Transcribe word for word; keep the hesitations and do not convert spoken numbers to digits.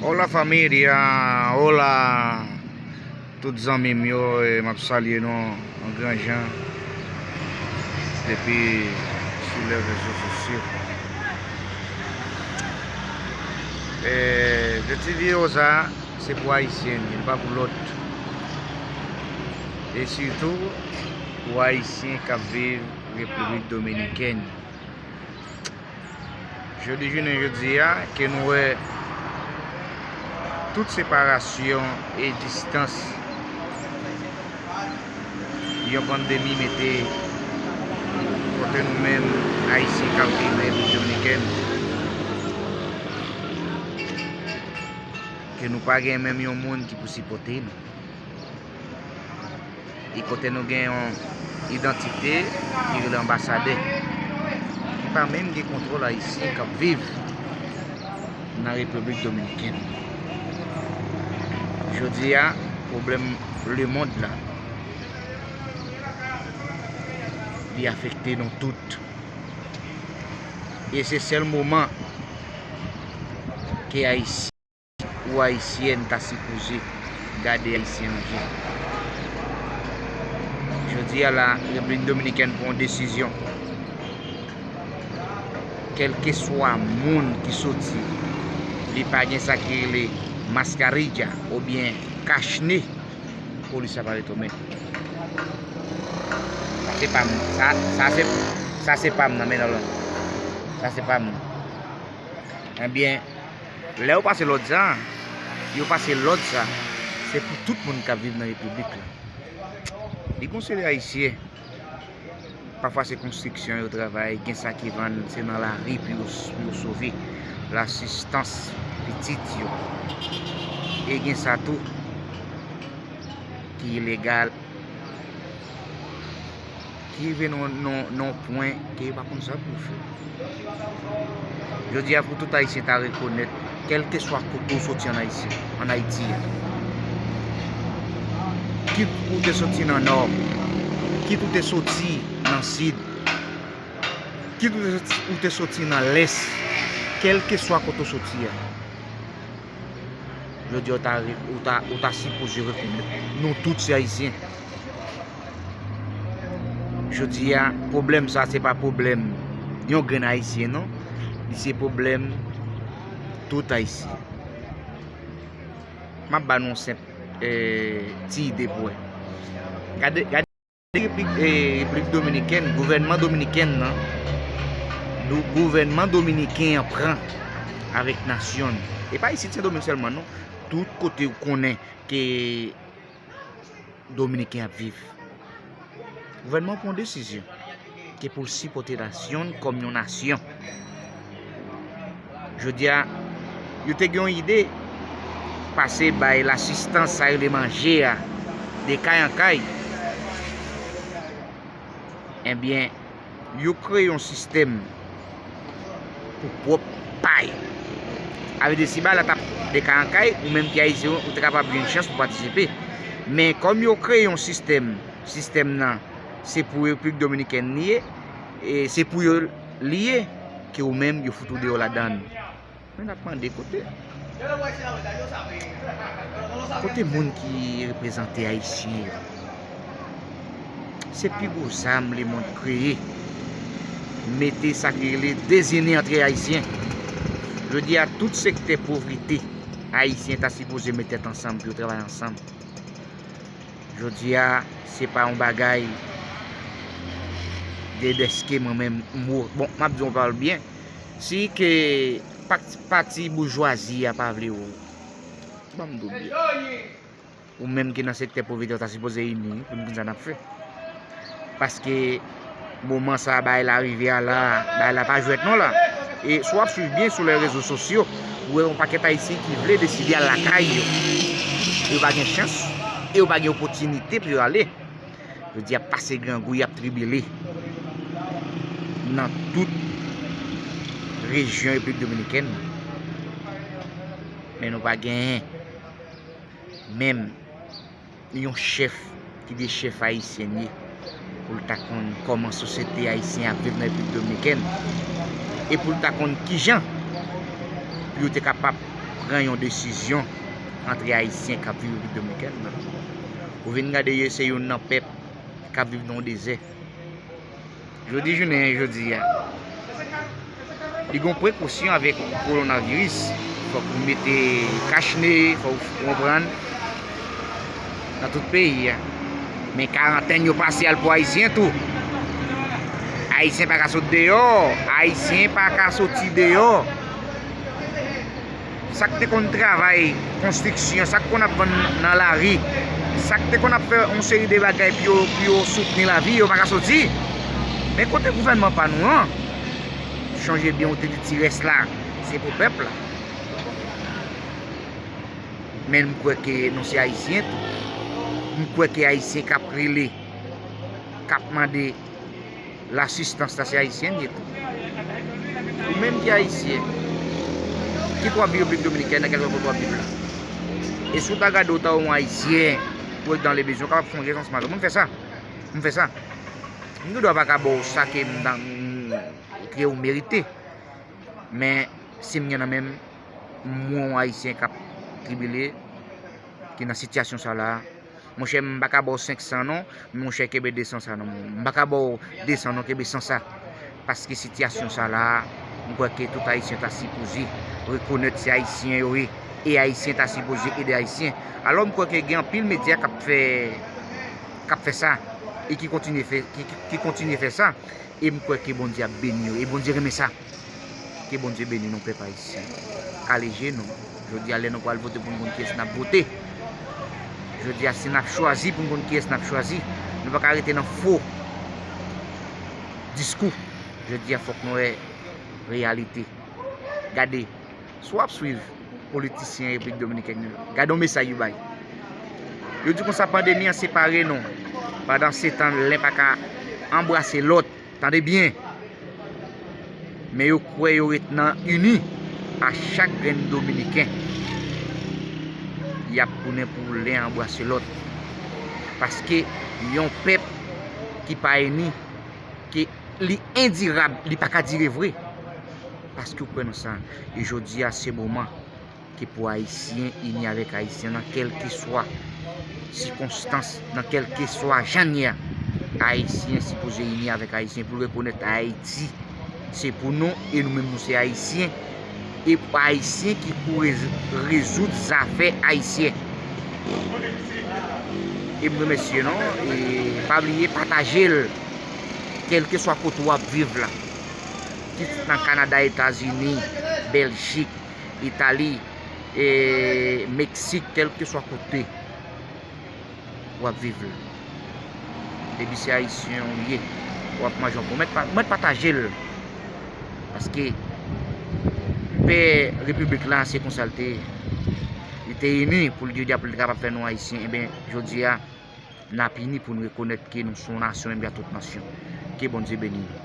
Hola familia, hola tout zanmi m yo, e m ap salye nou an gran jan depi sou lè rezo sosyo. E, de ti videyo sa, se pou Ayisyen, li pa pou lòt. E sitou pou Ayisyen k ap viv Repiblik Dominikèn. Jodi jounen jodi a, ke nou wè tout separasyon e distans yon pandemi mete kote nou menm Ayisyen k ap viv nan Repiblik Dominikèn, ke nou pa gen menm yon moun ki pou sipòte nou. E kote nou gen yon idantite ki rele anbasadè, ki pa menm gen kontwòl Ayisyen k ap viv nan Repiblik Dominikèn. Jodi a, pwoblèm lemonn la, li afekte nou tout. E se sèl moman ke Ayisyen ou Ayisyèn ta sipoze gade Ayisyen nan je. Jodi a la, Repiblik Dominikèn pran yon desizyon. Kèlkeswa moun ki soti, li pa gen sa ki rele mascarilla oubyen kachne, polis ap arete w, men. Sa se pa m. Sa, sa se, sa se pa m nan, men non, non. Sa se pa m nan. Ebyen, lè yo pase lòd sa, yo pase lòd sa, se pou tout moun k ap viv nan repiblik la. Li gon seri Ayisyen, pafwa se konstriksyon yo travay, gen sa ki vann, se nan lari pou yo, pou yo sove lasistans pitit yo. E gen sa tou ki ilegal, ki rive nan, nan, nan yon pwen ke yo pa konn sa pou yo fè. Jodi a, fò tout Ayisyen ta rekonèt, kèlkeswa kote w soti ann Ayisyen, ann Ayiti a, kit ou te soti nan Nò, kit ou te soti nan Sid, kit ou te soti, ou te soti nan Lès, kèlkeswa kote w soti a, jodi a, ou ta re-, ou ta, ou ta sipoze rekonèt, nou tout se Ayisyen. Jodi a, pwoblèm sa, se pa pwoblèm yon grenn Ayisyen, non. Li se pwoblèm tout Ayisyen. M ap ba nou yon senp, eh, ti ide pou wè. Gade, gade Repiblik, eh, Repiblik Dominikèn, gouvènman dominikèn nan, dou-, gouvènman dominiken an pran avèk nasyon l. E pa isit Sendomeng sèlman, non. Tout kote ou konnen ke Dominiken ap viv. Gouvènman an pran yon desizyon ke pou l sipòte nasyon l kòm yon nasyon. Jodi a, yo te gen yon ide, pase bay lasistans sa yo rele manje a, de kay an kay. Ebyen, yo kreye yon sistèm pou pwòp pa yo. Sa vle di, si bagay la t ap de kay an kay, ou menm ki ayisyen, ou te kapab jwenn chans pou patisipe. Men kòm yo kreye yon sistèm, sistèm nan, se pou Repiblik Dominikèn li ye, e se pou yo li ye, ke ou menm, yo fout ou deyò ladan l. Men n ap mande kote, kote moun ki reprezante Ayisyen yo? Se pi gwo zam lemonn kreye. Mete sa ki rele dezini antre Ayisyen. Jodi a, tout sektè povrete ayisyen ta sipoze met tèt ansanm pou yo travay ansanm. Jodi a, se pa yon bagay de dèske mwen menm, m wo-, bon, m ap di yon pawòl byen. Si ke pati, pati boujwazi a pa vle w, ban m di w byen. Ou menm ki nan sektè povrete, ou ta sipoze ini, wi, pou n konn sa n ap fè. Paske moman sa a, bagay la rive a la, bagay la pa jwèt non la. E si w ap swiv byen sou lè rezo sosyo, ou wè yon pakèt Ayisyen ki vle deside al lakay yo. Yo pa gen chans, e yo pa gen opòtinite pou yo ale. Yo di y ap pase grangou, y ap tribile nan tout rejyon Repiblik Dominikèn. Men nou pa genyen menm yon chèf ki de chèf ayisyen ye, pou l ta konn kòman sosyete ayisyen ap viv nan Repiblik Dominikèn, e pou l ta konn kijan pou yo te kapab pran yon desizyon antre Ayisyen k ap viv Repiblik Dominikèn nan. Ou vin gade yo, se youn nan pèp k ap viv nan yon dezè. Jodi jounen jodi a, li gen prekosyon avèk kowonaviris. Fòk ou mete kachne, fòk ou konprann, nan tout peyi a. Men karantèn yo pasyal pou Ayisyen tou. Ayisyen pa ka sot deyò, Ayisyen pa ka soti deyò. Sa k te konn travay konstriksyon, sa k konn ap vann nan lari, sa k te konn ap fè yon seri de bagay pou yo, pou yo soutni lavi, yo pa ka soti. Men kote gouvènman pa nou an? Sonje byen, ou te di ti rès la, se pou pèp la. Men m kwè ke nou se Ayisyen tou. M kwè ke Ayisyen k ap rele, k ap mande lasistans la, se Ayisyen l ye tou. Ou menm ki Ayisyen, kit w ap viv Repiblik Dominikèn nan, kèlkeswa kote w ap viv la. E si w ta gade w ta wè yon Ayisyen, ou ret dans le bezwen, w kapab fè yon resansman avè l. Mwen fè sa. Mwen fè sa. M gen dwa pa ka ba w sa ke m ta, m, ke w merite. Men, si m gen nan men m, m wè yon Ayisyen k ap tribile, ki nan sitiyasyon sa la, monchè, m pa ka ba w senk san non, monchè, kenbe de san sa non. M pa ka ba w de san non, kenbe san sa. Paske sitiyasyon sa la, m kwè ke tout Ayisyen ta sipoze rekonèt se Ayisyen yo ye, e Ayisyen ta sipoze ede Ayisyen. Alò, m kwè ke gen anpil medya k ap fè, k ap fè sa, e ki kontinye fè, ki, ki, ki kontinye fè sa. E m kwè ke Bondye ap beni yo. E Bondye renmen sa. Ke Bondye beni nou, pèp ayisyen. Kale je nou. Jodi a, lè nou pral vote pou n konn kiyès n ap vote. Jodi a, si n ap chwazi pou n konn kiyès n ap chwazi, nou pa ka rete nan fo diskou. Jodi a, fòk nou wè reyalite. Gade, si w ap swiv politisyen Repiblik Dominikèn yo, gade yon mesaj yo bay. Yo di konsa, pandemi an separe nou. Pandan se tan, len pa ka anbrase lòt. Tande byen. Men yo kwè yo ret nan ini. A chak grenn Dominiken, y ap goumen pou len anbrase lòt. Paske yon pèp ki pa ini, ke li endirab, li pa ka dire vre. Paske w kwè nan sa. E jodi a, se moman ke pou Ayisyen ini avèk Ayisyen nan kèlkeswa sikonstans, nan kèlkeswa jan n ye a. Ayisyen sipoze ini avèk Ayisyen pou l rekonèt Ayiti se pou nou e nou menm nou se Ayisyen. E pou Ayisyen ki pou rez-, rezoud zafè Ayisyen. E m remèsye nou. E pa bliye pataje l, kèlkeswa kote w ap viv la. Kit nan Kanada, Etazini, Bèljik, Itali, e Meksik, kèlkeswa kote w ap viv la. Depi se Ayisyen w ye, w ap manje yon pon, mèt pa-, mèt pataje l. Paske pè Repiblik la, se konsa l te ye. Li te ini pou l di, pou l te kapab fè nou Ayisyen. Ebyen, jodi a, n ap ini pou n rekonèt ke nou se yon nasyon, menm jan tout nasyon. Ke Bondye beni nou.